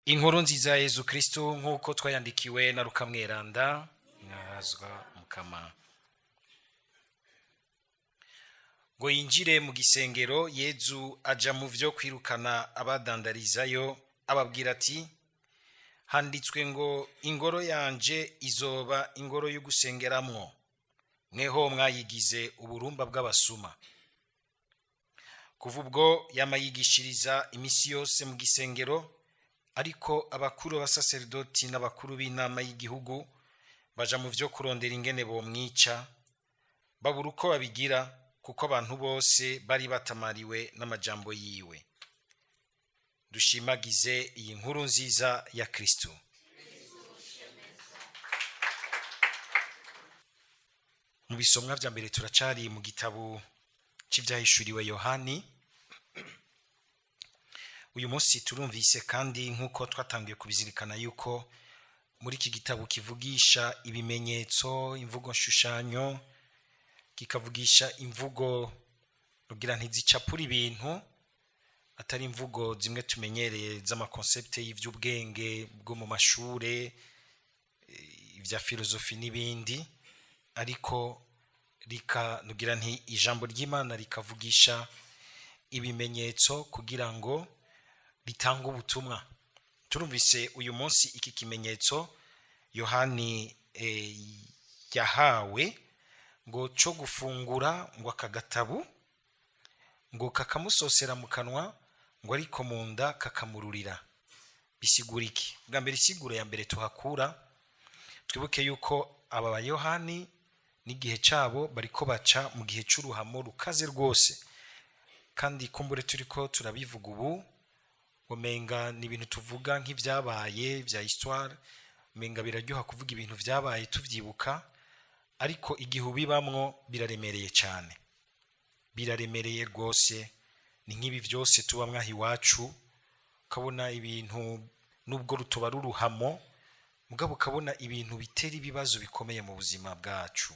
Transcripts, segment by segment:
Inkuru nziza ya Yezu Kristu nk'uko twayandikiwe na Luka Mweranda. Mwahazwa Mukama. Ngo yinjire mu gisengero, Yezu aja mu vyo kwirukana abadandarizayo, ababwira ati: handitswe ngo ingoro yanje izoba ingoro y'ugusengeramwo, mweho mwayigize uburumba bw'abasuma. Kuva ubwo yamayigishiriza imisi yose mu gisengero, ariko abakuru b'abasaserdoti n'abakuru b'inama y'igihugu baja mu vyo kurondera ingene bomwica, babura uko babigira, kuko abantu bose bari batamariwe n'amajambo yiwe. Dushimagize iyi nkuru nziza ya Kristo. Mu bisomwa vya mbere turacari mu gitabo c'ivyahishuriwe Yohani. Uyu munsi turumvise kandi nk'uko twatangiye kubizirikana yuko muri iki gitabo kivugisha ibimenyetso, imvugo nshushanyo, kikavugisha imvugo rugira ntizicapura ibintu, atari imvugo zimwe tumenyereye z'amakoncepte y'ivy'ubwenge bwo mu mashure, ibya filozofi n'ibindi, ariko rika nugira nti ijambo ry'Imana rikavugisha ibimenyetso kugira ngo ritange ubutumwa. Turumvise uyu munsi iki kimenyetso Yohani yahawe ngo cyo gufungura ngo akagatabu ngo kakamusosera mu kanwa ngo ariko mu nda kakamururira. Bisigura iki? Bwa mbere isiguro ya mbere tuhakura, twibuke yuko aba bayohani n'igihe cabo bariko baca mu gihe c'uruhamo rukaze rwose, kandi kumbure turiko turabivuga ubu umenga ni ibintu tuvuga nk'ivyabaye vya histoire, umenga biraryoha kuvuga ibintu vyabaye tuvyibuka, ariko igihe ubibamwo biraremereye cyane, biraremereye rwose. Ni nk'ibi vyose tubamwo aho iwacu, ukabona ibintu nubwo rutoba ruruhamo, mugabo ukabona ibintu bitera ibibazo bikomeye mu buzima bwacu,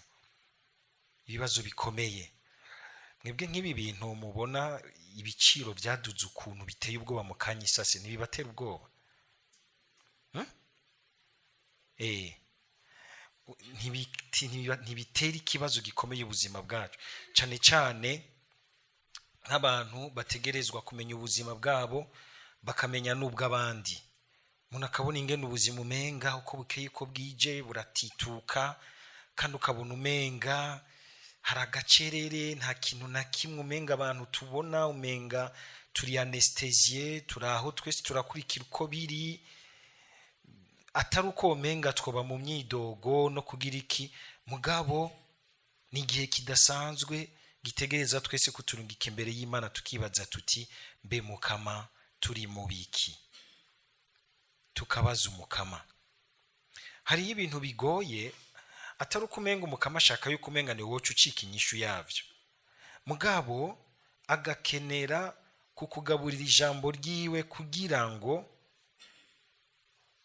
ibibazo bikomeye. Mwebwe nk'ibi bintu mubona ibiciro vyaduze ukuntu biteye ubwoba mu kanya isase, ntibibatera ubwoba? Ntibitera ikibazo gikomeye ubuzima bwacu, cane cane nk'abantu bategerezwa kumenya ubuzima bwabo bakamenya n'ubw'abandi. Umuntu akabona ingene ubuzima umenga uko bukeye uko bwije buratituka, kandi ukabona umenga hari agacerere, nta kintu na kimwe umenga abantu tubona, umenga turi anesthésié, turi aho twese turakurikira uko biri, atari uko umenga twoba mu myidogo no kugira iki, mugabo ni igihe kidasanzwe gitegereza twese kuturungika imbere y'Imana tukibaza tuti mbe Mukama turi mu biki? Tukabaza Umukama. Hariho ibintu bigoye atari uko umenga Umukama ashaka yuko umenga ni wowe ucika inyishu yavyo, mugabo agakenera kukugaburira ijambo ryiwe kugira ngo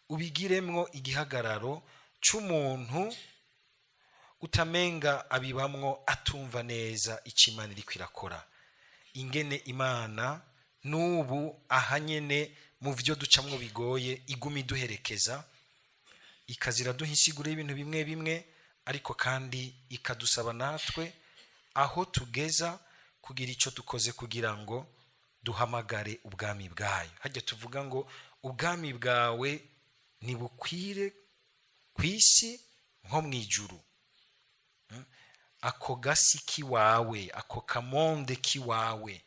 ubigiremwo igihagararo c'umuntu utamenga abibamwo atumva neza ico Imana iriko irakora, ingene Imana n'ubu ahanyene mu vyo ducamwo bigoye iguma iduherekeza, ikazira duha insiguro y'ibintu bimwe bimwe, ariko kandi ikadusaba natwe aho tugeza kugira ico dukoze kugira ngo duhamagare ubwami bwayo. Hajya tuvuga ngo ubwami bwawe nibukwire kw'isi nko mw'ijuru. Ako gasi kiwawe, ako kamonde kiwawe,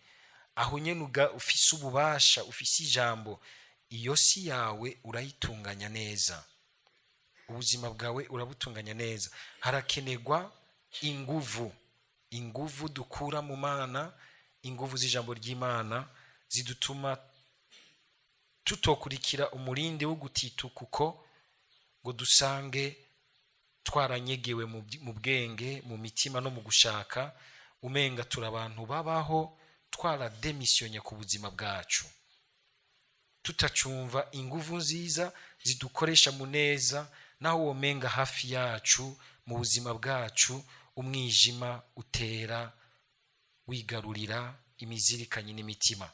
aho nyene ufise ububasha, ufise ijambo, iyo si yawe urayitunganya neza, ubuzima bwawe urabutunganya neza. Harakenerwa inguvu, inguvu dukura mu Mana, inguvu z'ijambo ry'Imana zidutuma tutokurikira umurindi wo gutituka uko ngo dusange twaranyegewe mu bwenge, mu mitima no mu gushaka, umenga turi abantu babaho twarademisiyonye ku buzima bwacu, tutacumva inguvu nziza zidukoresha mu neza, naho uwo menga hafi yacu mu buzima bwacu umwijima utera wigarurira imizirikanye n'imitima.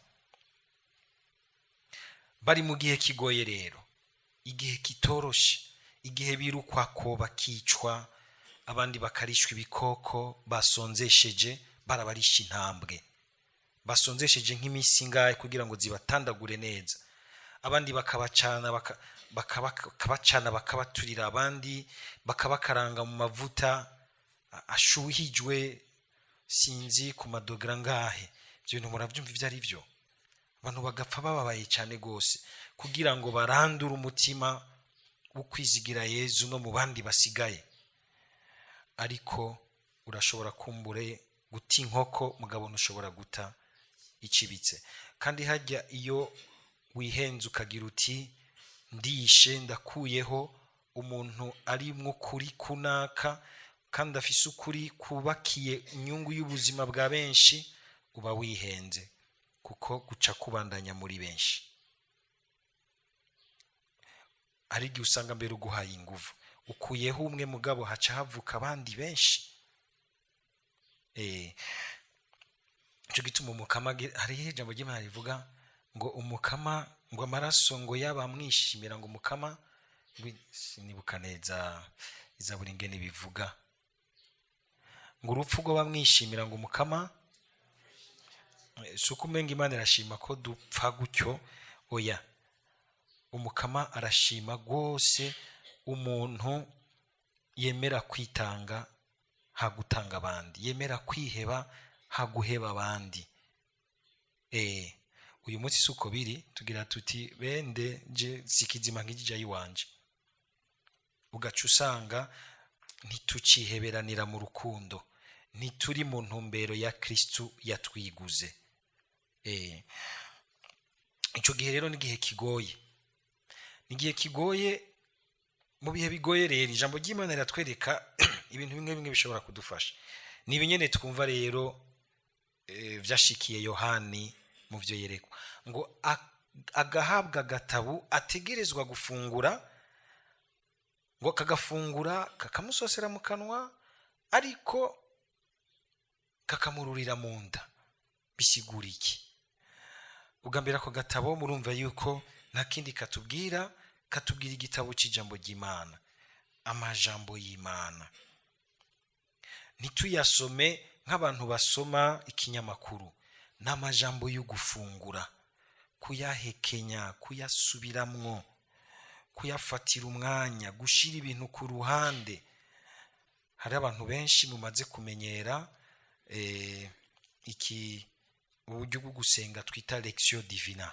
Bari mu gihe kigoye rero, igihe kitoroshe, igihe birukwako bakicwa, abandi bakarishwa ibikoko basonzesheje, barabarisha intambwe basonzesheje nk'iminsi ingahe kugira ngo zibatandagure neza, abandi bakabacana bakabacana bakabaturira, abandi bakabakaranga mu mavuta ashuhijwe sinzi ku madogera ngahe. Ibyo bintu murabyumva ibyo ari byo. Abantu bagapfa bababaye cyane rwose kugira ngo barandure umutima wo kwizigira Yezu no mu bandi basigaye. Ariko urashobora kumbure guta inkoko, mugabo ntushobora guta icibitse. Kandi hajya iyo wihenze ukagira uti ndishe ndakuyeho umuntu ari mu kuri kunaka kandi afise ukuri kubakiye inyungu y'ubuzima bwa benshi, uba wihenze kuko guca kubandanya muri benshi. Hari igihe usanga mbere uguhaye inguvu, ukuyeho umwe mugabo haca havuka abandi benshi. Ico gituma umukama hariho ijambo ry'Imana rivuga ngo umukama ngo amaraso ngo yabamwishimira ngo umukama, sinibuka neza izaburi ingene bivuga, ngo urupfu rwo bamwishimira ngo umukama. Si uko umenga Imana irashima ko dupfa gutyo, oya, umukama arashima rwose umuntu yemera kwitanga hagutanga abandi, yemera kwiheba haguheba abandi. Uyu munsi si uko biri, tugira tuti bende je sikizima nk'ijya yiwanje, ugaca usanga ntituciheberanira mu rukundo, ntituri mu ntumbero ya Kristu yatwiguze. Ico gihe rero ni igihe kigoye, ni igihe kigoye. Mu bihe bigoye rero ijambo ry'Imana riratwereka ibintu bimwe bimwe bishobora kudufasha. Ni ibinyene twumva rero vyashikiye Yohani mu vyo yerekwa, ngo agahabwa agatabu ategerezwa gufungura, ngo kagafungura kakamusosera mu kanwa ariko kakamururira mu nda. Bisigura iki? Ubwa mbere ako gatabo murumva yuko nta kindi katubwira, katubwira igitabo cy'ijambo ry'Imana, amajambo y'Imana. Ntituyasome nk'abantu basoma ikinyamakuru, ni amajambo yo gufungura, kuyahekenya, kuyasubiramwo, kuyafatira umwanya, gushira ibintu ku ruhande. Hari abantu benshi mumaze kumenyera iki uburyo bwo gusenga twita lectio divina,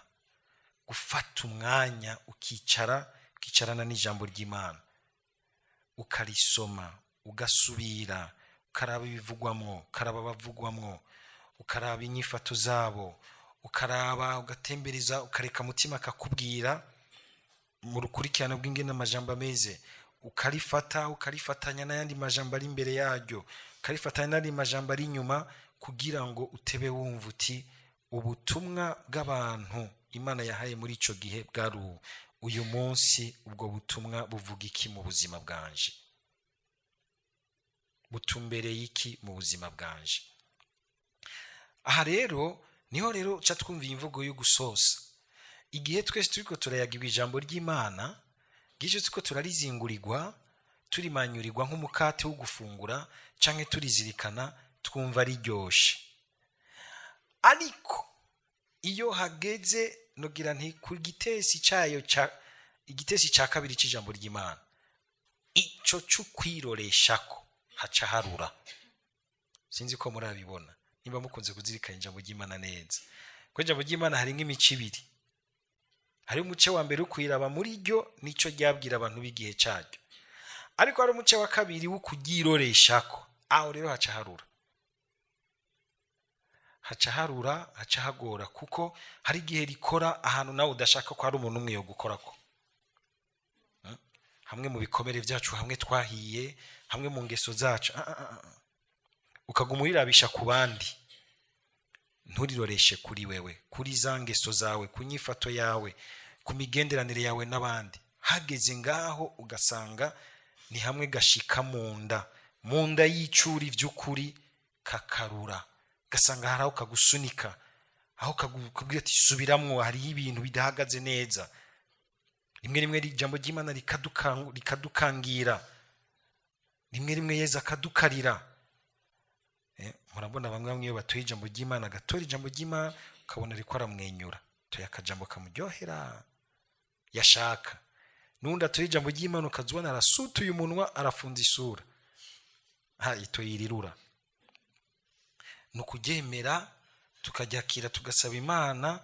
gufata umwanya ukicara, ukicarana n'ijambo ry'Imana, ukarisoma, ugasubira, ukaraba ibivugwamwo, ukaraba abavugwamwo, ukaraba inyifato zabo, ukaraba, ugatembereza, ukareka mutima akakubwira mu rukurikirane bw'ingene amajambo ameze, ukarifata ukarifatanya n'ayandi majambo ari imbere yaryo, ukarifatanya n'ayandi majambo ari inyuma, kugira ngo utebe wumva uti ubutumwa bw'abantu Imana yahaye muri ico gihe bwari ubu, uyu munsi ubwo butumwa buvuga iki mu buzima bwanje, butumbereye iki mu buzima bwanje. Aha rero niho rero uca twumva imvugo yo gusosa. Igihe twese turiko turayagirwa ijambo ry'Imana, gice turiko turarizingurirwa, turimanyurirwa nk'umukate wo gufungura canke turizirikana, twumva riryoshe. Ariko iyo hageze nogira nti ku gitesi cayo ca igitesi ca kabiri c'ijambo ry'Imana, ico c'ukwiroreshako haca harura. Sinzi ko murabibona niba mukunze kuzirikana ijambo ry'Imana neza. Ko ijambo ry'Imana hari nk'imico ibiri. Hari umuce wa mbere ukwiraba muri ryo, nico ryabwira abantu b'igihe caryo. Ariko hari umuce wa kabiri wo kuryiroreshako. Aho rero haca harura. Haca harura, haca hagora, kuko hari igihe rikora ahantu nawe udashaka ko hari umuntu umwe yo gukorako. Hamwe mu bikomere vyacu, hamwe twahiye, hamwe mu ngeso zacu. Ukaguma urirabisha ku bandi, nturiroreshe kuri wewe, kuri za ngeso zawe, ku nyifato yawe, ku migenderanire yawe n'abandi. Hageze ngaho ugasanga ni hamwe gashika mu nda, mu nda y'icuri vy'ukuri kakarura, gasanga hari aho kagusunika, Aho kakubwira ati subiramwo, hariho ibintu bidahagaze neza. Rimwe rimwe ijambo ry'Imana rikadukangira, rimwe rimwe Yezu akadukarira. Murabona bamwe bamwe iyo batoye ijambo ry'Imana, agatora ijambo ry'Imana, ukabona ariko aramwenyura, toye akajambo kamuryohera yashaka. N'undi atoye ijambo ry'Imana, ukaza ubona arasutuye umunwa, arafunze isura, ha itoye irirura. Ni ukuryemera tukaryakira, tugasaba Imana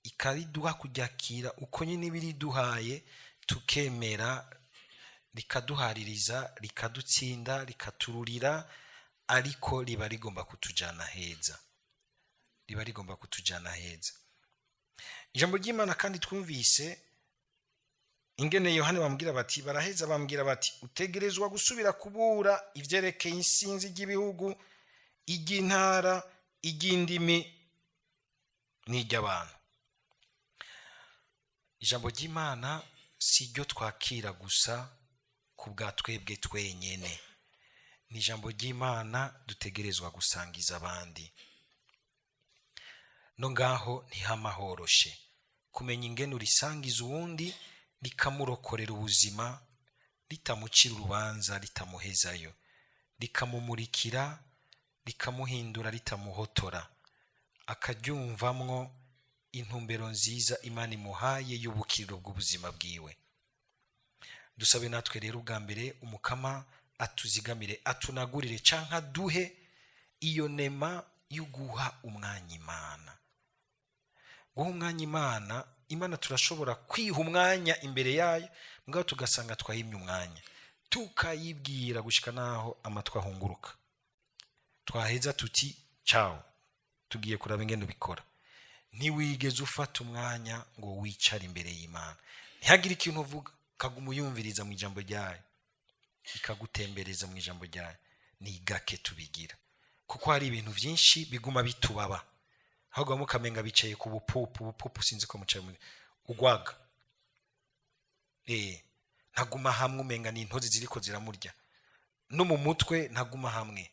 ikariduha kuryakira uko nyine ibiriduhaye, tukemera rikaduhaririza, rikadutsinda, rikatururira, ariko riba rigomba kutujana heza, riba rigomba kutujana heza ijambo ry'Imana. Kandi twumvise ingene Yohani bambwira bati, baraheza bambwira bati utegerezwa gusubira kubura ivyerekeye insinzi ry'ibihugu, iry'intara, iry'indimi n'iry'abantu. Ijambo ry'Imana si ryo twakira gusa ku bwa twebwe twenyene, ni ijambo ry'Imana dutegerezwa gusangiza abandi. No ngaho ntihama horoshe kumenya ingene urisangiza uwundi, rikamurokorera ubuzima, ritamucira urubanza, ritamuhezayo, rikamumurikira, rikamuhindura, ritamuhotora, akaryumvamwo intumbero nziza Imana imuhaye y'ubukiriro bw'ubuzima bwiwe. Dusabe natwe rero ubwa mbere Umukama atuzigamire, atunagurire, canke aduhe iyo nema yo guha umwanya Imana. Guha umwanya Imana, Imana turashobora kwiha umwanya imbere yayo, mugabo tugasanga twayimye umwanya, tukayibwira gushika naho amatwi ahunguruka, twaheza tuti ciao, tugiye kuraba ingene ubikora. Ntiwigeze ufata umwanya ngo wicare imbere y'Imana, ntihagire ikintu uvuga, ukaguma uyumviriza mu ijambo ryayo, ikagutembereza mu ijambo ryayo. Ni gake tubigira, kuko hari ibintu byinshi biguma bitubaba, ahubwo mukamenga bicaye ku bupupu. Ubupupu sinzi ko mucaye ugwaga, ntaguma hamwe, umenga ni intozi ziriko ziramurya no mu mutwe, ntaguma hamwe,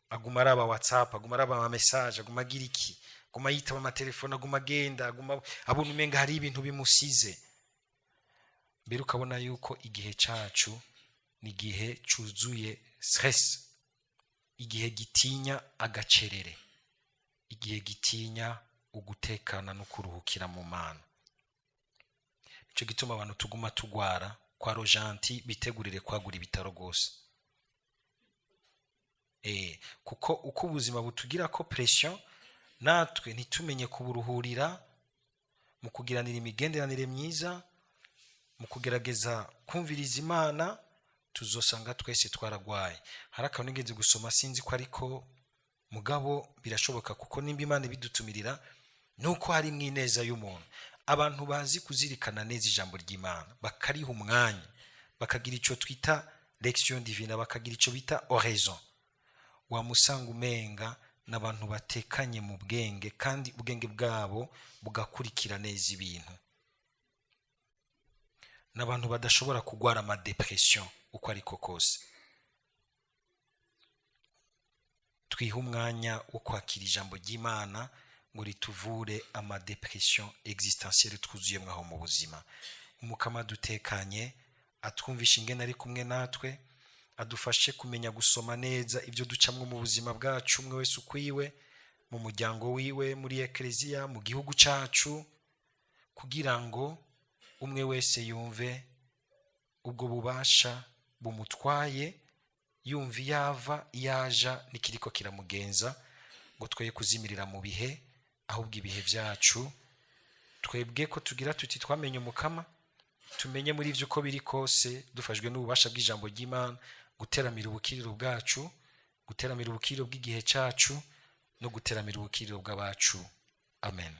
aguma araba WhatsApp, aguma araba ama message, aguma agira iki, aguma yitaba amatelefone, aguma agenda, aguma abona umenga hari ibintu bimusize. Mbere ukabona yuko igihe cacu ni igihe cuzuye stress, igihe gitinya agacerere, igihe gitinya ugutekana no kuruhukira mu Mana. Nico gituma abantu tuguma tugwara. Kwa Rojanti bitegurire kwagura ibitaro rwose, kuko uko ubuzima butugira ko pression, natwe ntitumenye kuburuhurira mu kugiranira imigenderanire myiza, mu kugerageza kumviriza Imana, tuzosanga twese twaragwaye. Hari akantu nigeze gusoma, sinzi ko ariko mugabo birashoboka, kuko nimba Imana ibidutumirira nuko hari ineza y'umuntu. Abantu bazi kuzirikana neza ijambo ry'Imana, bakariha umwanya, bakagira icyo twita lectio divina, bakagira icyo bita oraison, wamusanga umenga n'abantu batekanye mu bwenge, kandi ubwenge bwabo bugakurikira neza ibintu, n'abantu badashobora kugwara ama dépression uko ariko kose. Twihe umwanya wo kwakira ijambo ry'Imana ngo rituvure ama dépression existentielle twuzuyemo aho mu buzima. Umukama dutekanye, atwumvisha ingene ari kumwe natwe, adufashe kumenya gusoma neza ibyo ducamwo mu buzima bwacu, umwe wese ukwiwe, mu muryango wiwe, muri ekleziya, mu gihugu cacu, kugira ngo umwe wese yumve ubwo bubasha bumutwaye, yumva iyava, iyaja n'ikiriko kiramugenza, ngo twoye kuzimirira mu bihe, ahubwo ibihe byacu twebwe ko tugira tuti twamenye Umukama, tumenye muri ibyo uko biri kose, dufashwe n'ububasha bw'ijambo ry'Imana, guteramira ubukiriro bwacu, guteramira ubukiriro bw'igihe cyacu, no guteramira ubukiriro bw'abacu. Amen.